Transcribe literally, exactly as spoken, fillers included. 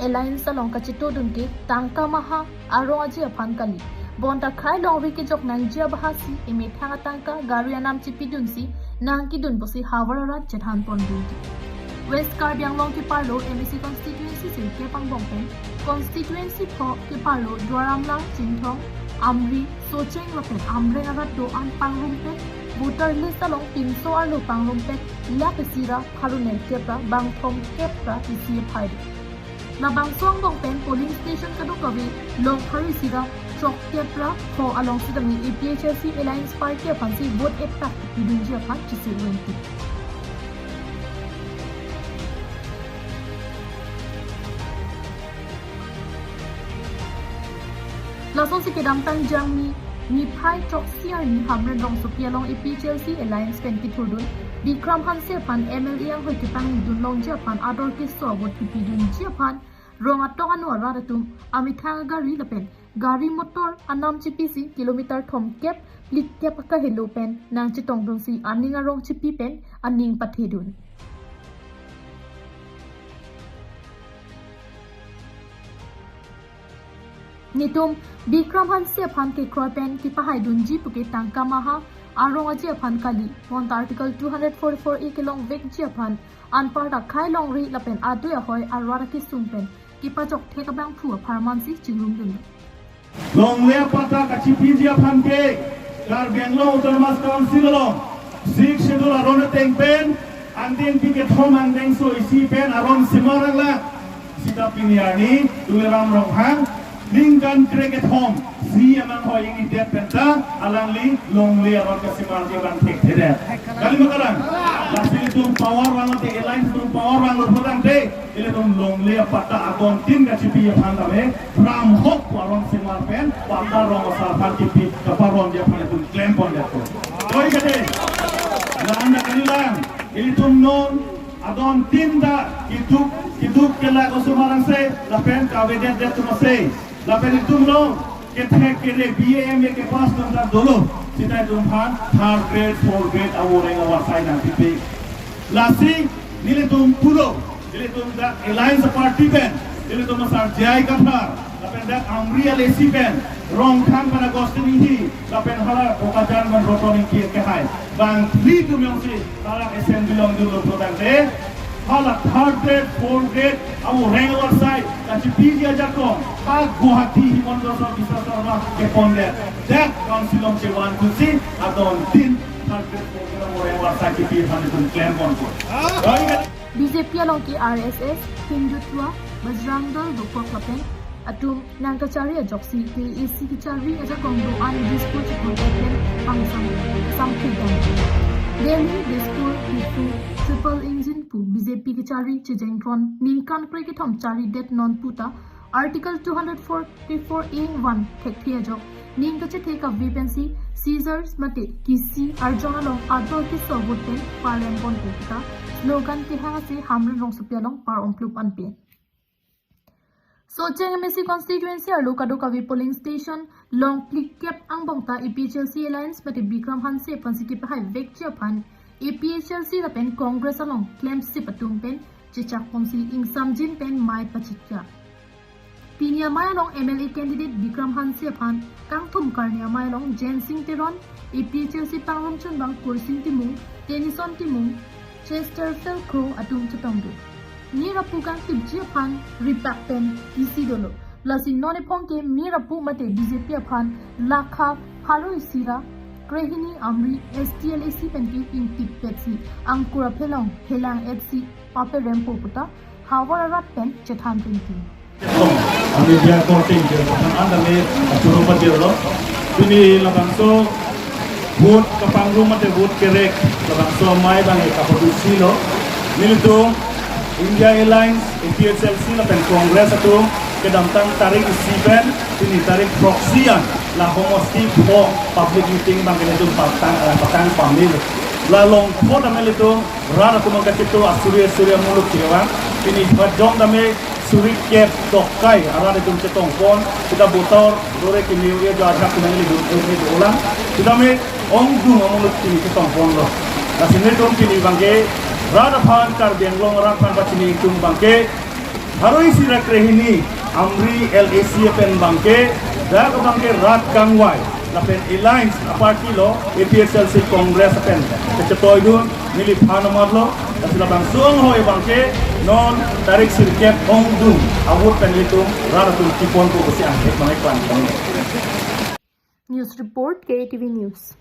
Alliance along kachetodun ke tangka maha arong aje aphan kali. Bonta khei longri kejok nangji abahasi emethang atangka gari anam chipidunsi nangkedun pusi havar arat chethan pondunde. West Karbi Anglong keparlo M A C constituency sirkep angbong pen constituency pho keparlo Duar Amla, Chinthong, Amri, Socheng lapen Amreng arat do-an pangrum pen voter list along pinso arlo pangrum pen lakh isi ra pharo nerkep ra bang thomkep ra isi aphai do. Labangso angbong pen polling station kadokave long pharo isi ra throkkep ra pho along sitame A P H L C Alliance Party aphansi vote epak pidunji aphan chisi wenti. Lasonsi kedamtang Jangmi niphai throksi arni Hamren rongsopi along A P H L C Alliance pen kethurdun Bikram Hanse aphan M L A anghoi kepangdun longji aphan ador keso vote kipidunji aphan rong atong anu arat atum amethang agari lapen gari motor anam chipisi kilometer thomkep phlikep akahelo pen nangchetongdunsi aning arong chipi pen aning pathedun. Netum Bikram Hanse aphan kekroi pen kepahaidunji puke tangka maha arong aje aphan kali. Bonta Article two hundred forty-four A kelongvekji aphan anparta khei longri lapen adui ahoi arat akesung pen kepachok thek abangphu apharmansi chingrumdun. Longle apatta kachipiji aphan ke Karbi Anglong Autonomous Council along Sixth Schedule aron ateng pen angdengpi kethom angdengso isi pen aron semar angla sita pini arni Tuliram Ronghang ningkan krekethom si amang hoi ingnidet penta alangli longle aron kasemar ke bang thekthedet. Kali ma kalang? Lasi ilitum power vanglote, Alliance atum power vanglo pulangte ilitum longle apatta adon tin kachipi aphan tame ram hok pu aron semar pen patta rong asar aphan kipi kaparonji aphan ilitum klem pondetpo. Koi kade? Lang na kali lang. Ilitum non adon tin ta keduk keduk kelak osomar angse lapen kavedet det atum angse. Lapen itum lo kethek kere B A M A kepass atum ta dolo. Sita itum aphan third grade, fourth grade avoreng avarsai nangpipe. Lasi nelitum pulo, nelitum dak Alliance Party pen, nelitum asar J I Kathar, lapen dak Amri L A C pen, Rongkhang pen Augustine Enghi, lapen hala Bokajan pen Roton Enghi kehai. Bang phli atum jongsi hala assembly along dolo pulotangte, hala third grade, fourth grade avoreng avarsai kachipiji ajakong, ha Guwahati Himanta Biswa Sarma kepondet dak council along chevan thusi adon tin third grade, fourth grade avoreng avarsai kipi aphan itum klem ponpo. Koi kade? B J P along ke R S S, Hindutva, Bajrang Dal dokok lapen atum nangkachari ajoksi K A A C kachari ajakong do-an Dispur chikon pen pangsam samphidam. Delhi, Dispur, Diphu, triple engine pu B J P kachari chejengtron ningkan krekethom charidet non puta Article two hundred forty-four A one thekthe ajok ning kachethe kave pensi seizures mate kisi arjong along ador keso vote pen parlem ponpo puta slogan kehang ase Hamren rongsopi along par-omplup anpen. Socheng M A C constituency arlo kadokave polling station long phlikep angbong ta A P H L C Alliance mate Bikram Hanse aphansi kepahaivekji aphan A P H L C lapen Congress along klemsip atum pen chechak ponsi ingsamjin pen mei pachikya. Pini amei along M L A candidate Bikram Hanse aphan kangthum karni amei along Jensing Teron, A P H L C pangrumchunbang Kursing Timung, Tennyson Timung, Chesterfield Crow atum chetongdun. Mir apu kangthipji aphan ripak pen isi dolo. Lasi non ephong ke mir apu mate B J P aphan lakha pharo isi ra krehini Amri S T L A C pen ke ingtip petsi angkur aphelong helang etsi paperempo puta havar arat pen chethan pen tin. Ami dia korting ke anda me turun padir lo. Pini labangso vote kapangrum mate vote kerek labangso amei bang kapadusi lo. Nelitum India Alliance, A P H L C lapen Congress atum kedamtang tarik isi pen pini tarik throksi an la homosti pho public meeting bang nelitum patang, eh, patang pamil. La longpho tame nelitum rat atum kachito asuri asuri amuluk kewang. Pini pajong tame suri kep dokai arat atum chetongpon, kita botor dore kimi uye jo ajak kimi nelitum ini ulang. Kita me ongdung amuluk kimi chetongponlo. Lasi nelitum pini bangke rat aphan, Karbi Anglong rat aphan pachini itum bangke Pharo isi ra krehini Amri L A C pen abangke, dak abangke rat kangvai lapen alliance a-party lo, A P H L C Congress pen kachetoi dun neliphan amat lo. Lasi labangso anghoi abangke non tarik sirkep ongdung a-vote pen ilitum rat atum keponpo pusi angthek mangai kwan kami. News report, K A T V News.